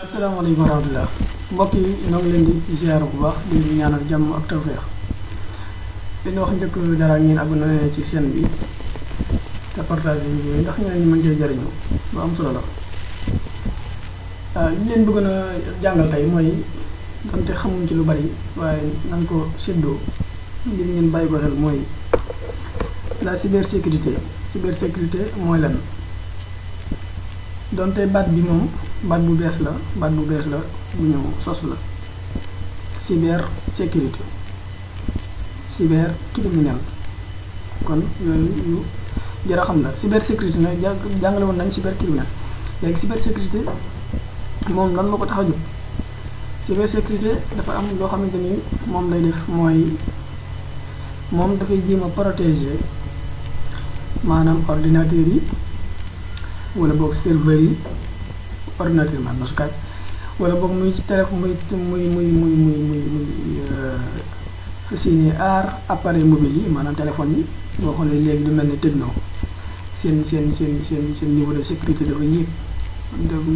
asalaamaaleykum wa rahmatulah mbokk yi ñoo ngi leen di ziar bu baax di ñaanal jàmm ak tawfeex leen wax njëkk dara ngeen abonné ci chaîne bi te partagé vidéo yi ndax ñeneen ñi mën cee jariñu lu am solo la. li leen bëggoon a jàngal tey mooy donte xamuñ ci lu bari waaye nan ko séddoo ngir ngeen bàyyi ko xel mooy la cybersécurité. Cybersécurité mooy lan donte baat bi moom baat bu bees la bu ñu sos la. cybersécurité cybercriminel kon yooyu yu jar a xam la. cybersécurité nag jàngale woon nañ cybercriminel léegi cybersécurité moom lan la ko tax a jóg. cybersécurité dafa am loo xamante ni moom lay def mooy moom dafay jéem a protéger maanaam ordinateur yi wala boog serveur yi ordinateur yi maanaam nasukaay wala boog muy ci téléphone muy fas yéene aar appareil mobile yi maanaam téléphone yi boo xoolee léegi du mel ne Tecno seen niveau de sécurité dafa yéeg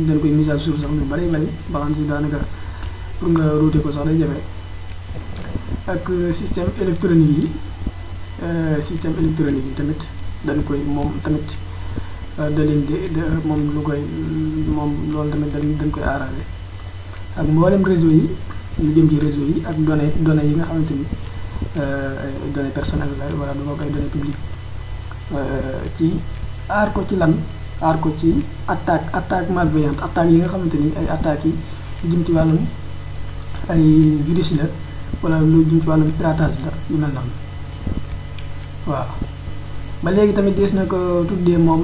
dañ koy mise à jour sax lu bari ba xam si daanaka pour nga router ko sax day jafe ak système électronique yi tamit dañ koy moom tamit da leen di moom lu koy moom loolu tamit dañ koy aarale ak mboolem réseau yi lu jëm ci réseau yi ak données yi nga xamante ni données personnelles la wala du ko koy données publiques ci aar ko ci lan aar ko ci attaque malveillante attaques yi nga xamante ni ay attaques yi jëm ci wàllum ay virus la wala lu jëm ci wàllum piratage la yu mel noonu waaw. ba léegi tamit des na ko tuddee moom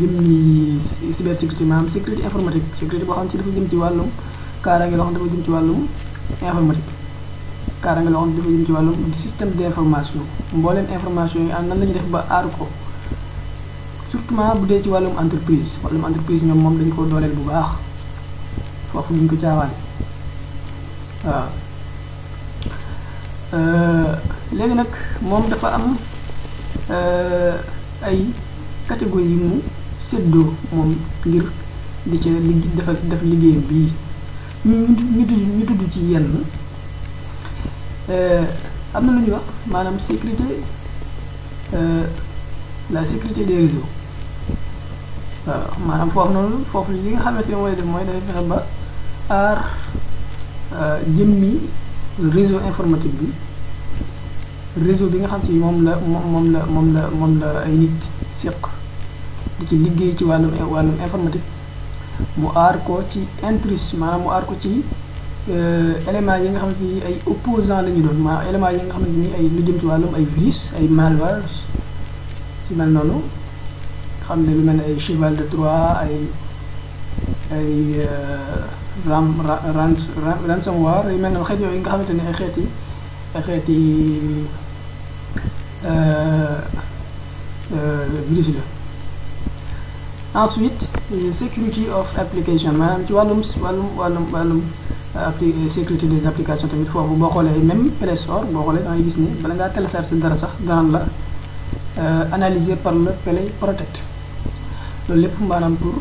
jëm ni cybersécurité maanaam sécurité informatique sécurité boo xam ne si dafa jëm ci wàllum kaaraange loo xam dafa jëm ci wàllum informatique kaaraange loo xam dafa jëm ci wàllum système d'information mbooleem information yi am nan la ñuy def ba aar ko surtout bu dee ci wàllum entreprise ñoom moom dañu ko dooleel bu baax foofu duñ ko caawaane waaw. léegi nag moom dafa am ay catégorie yi mu séddoo moom ngir di ci def liggéeyam bii ñu tudd ci yenn am na lu ñuy wax maanaam sécurité la sécurité des réseaux waaw maanaam foofu li nga xamante ne mooy def mooy dafay fexe ba aar jëmmi réseau informatique bi réseau bi nga xam si moom la ay nit seq di ci liggéey ci wàllum informatique mu aar ko ci intrus maanaam mu aar ko ci éléments yi nga xamante ni ay opposants la ñu doon maanaam éléments yi nga xamante ni ay lu jëm ci wàllum ay virus ay malware yu mel noonu xam ne lu mel ne ay cheval de Troie ay ransomware yu mel noonu xeet yooyu nga xamante ni ay xeeti virus la. Ensuite security of application maanaam ci wàllum sécurité des applications tamit foofu boo xoolee même Play Store boo xoolee da ngay gis ni bala ngaa télécharger dara sax daan la analysé par le Play Protect loolu lépp maanaam pour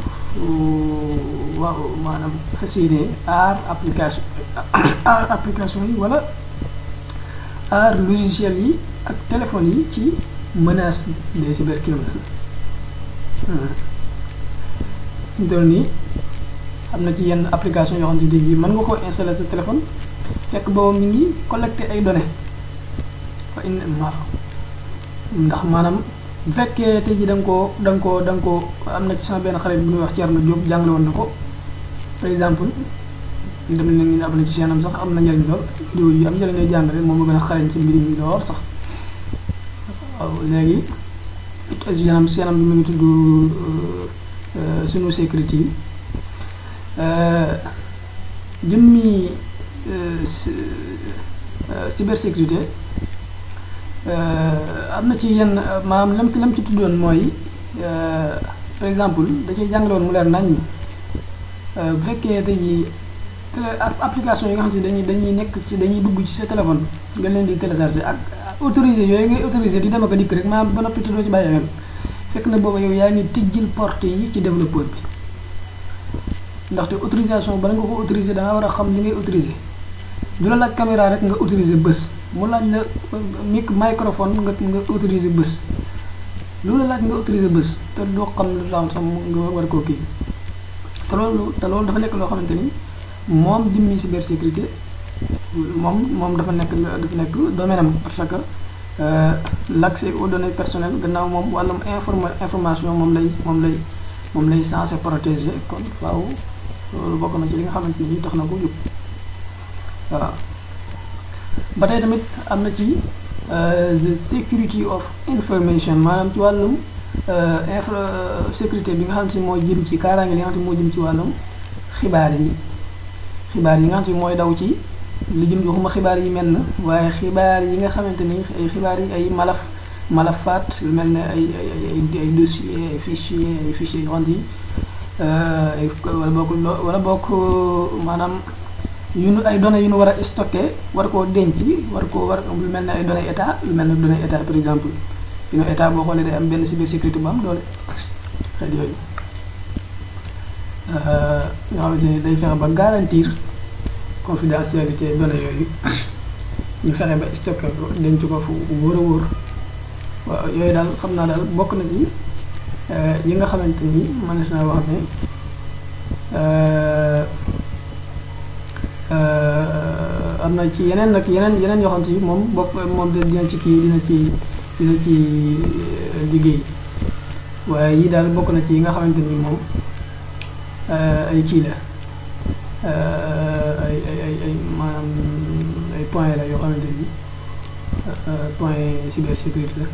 maanaam fas yéene aar application yi wala aar logiciel yi ak téléphone yi ci menace des cybercriminels. ñu doon nii am na ci yenn application yoo xam ne tey mën nga koo installer sa téléphone fekk boobu mi ngi collecté ay données ndax maanaam bu fekkee tey jii da nga koo am na ci sama benn xarit bu ñuy wax Thierno Diop jàngale woon na ko par exemple dem nañu abonné ci chaîne am sax am na njëriñ lool vidéo yi am njëriñ lay jàngale moom moo gën a xarañ ci mbir mi lool sax waaw. léegi chaîne am bi mu ngi tudd sunu sécurité yi jëmmi cybersécurité am na ci yenn maanaam lam ci tuddoon mooy par exemple da cay jàngale woon mu leer nañ ñi bu fekkee tey jii application yi nga xam ne dañuy nekk ci dañuy dugg ci sa téléphone nga leen di télécharger ak autorisé yooyu ngay autorisé di dem ak a dikk rek maanaam ba noppi te doo ci bàyyi xel fekk na booba yow yaa ngi tijjil porte yi ci développeur bi ndaxte autorisation bala nga ko autorisé da nga war a xam li ngay autorisé du la laaj caméra rek nga autorisé bës mu laaj la microphone nga autorisé bës lu la laaj nga autorisé bës te doo xam lu tax sax nga war koo kii te loolu dafa nekk loo xamante ni moom jëmmi cybersécurité moom dafa nekk domaine am parce que l'accès aux données personnelles gannaaw moom wàllum information moom lay censé protéger kon faaw loolu bokk na ci li nga xamante ni tax na ko jóg waaw ba tey tamit am na ci the security of information maanaam ci wàllum sécurité bi nga xam si moo jëm ci kaaraange li nga xam si moo jëm ci wàllum xibaar yi nga xam si mooy daw ci li jëm ci waxuma xibaar yi mel na waaye xibaar yi nga xamante ni ay xibaar yi ay malafaat lu mel ne ay dossier ay fichier yoo xam si wala bokk maanaam ay données yu nu war a stocké war koo denc war lu mel ne ay données état lu mel ne données état par exemple yu état boo xoolee day am benn cybersécurité bu am doole xeet yooyu nga xamante ni day fexe ba garantir confidentialité données yooyu ñu fexe ba stocké ko denc ko fu wóor a wóor waaw yooyu daal xam naa daal bokk na ci yi nga xamante ni mënees naa wax ne am na ci yeneen yoo xam si moom dina ci liggéey waaye yii daal bokk na ci yi nga xamante ni moom ay kii la ay maanaam ay point la yoo xamante ni point cybersécurité la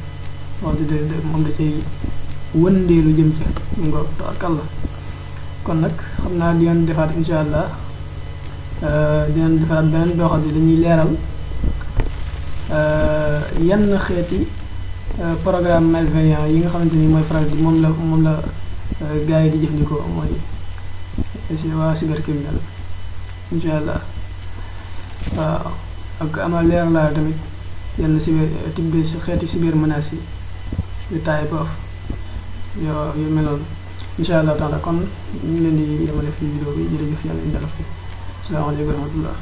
wante moom da cay wëndeelu jëm ca ngor tabarkal la kon nag xam naa di ngeen defaat insha allah dinañ defaat beneen boo xam ne dañuy leeral yenn xeeti programme malveillant yi nga xamante ni mooy faral di moom la gars yi di jëfandikoo mooy waa cybercriminel insha allah waaw ak ama leeralal tamit yenn type de xeeti cyber menaces yi the type of yu meloon insha allah taala kon ñu ngi leen di yemale fi vidéo bi jërëjëf yàlla indi la fi salaamaaleykum wa rahmatullah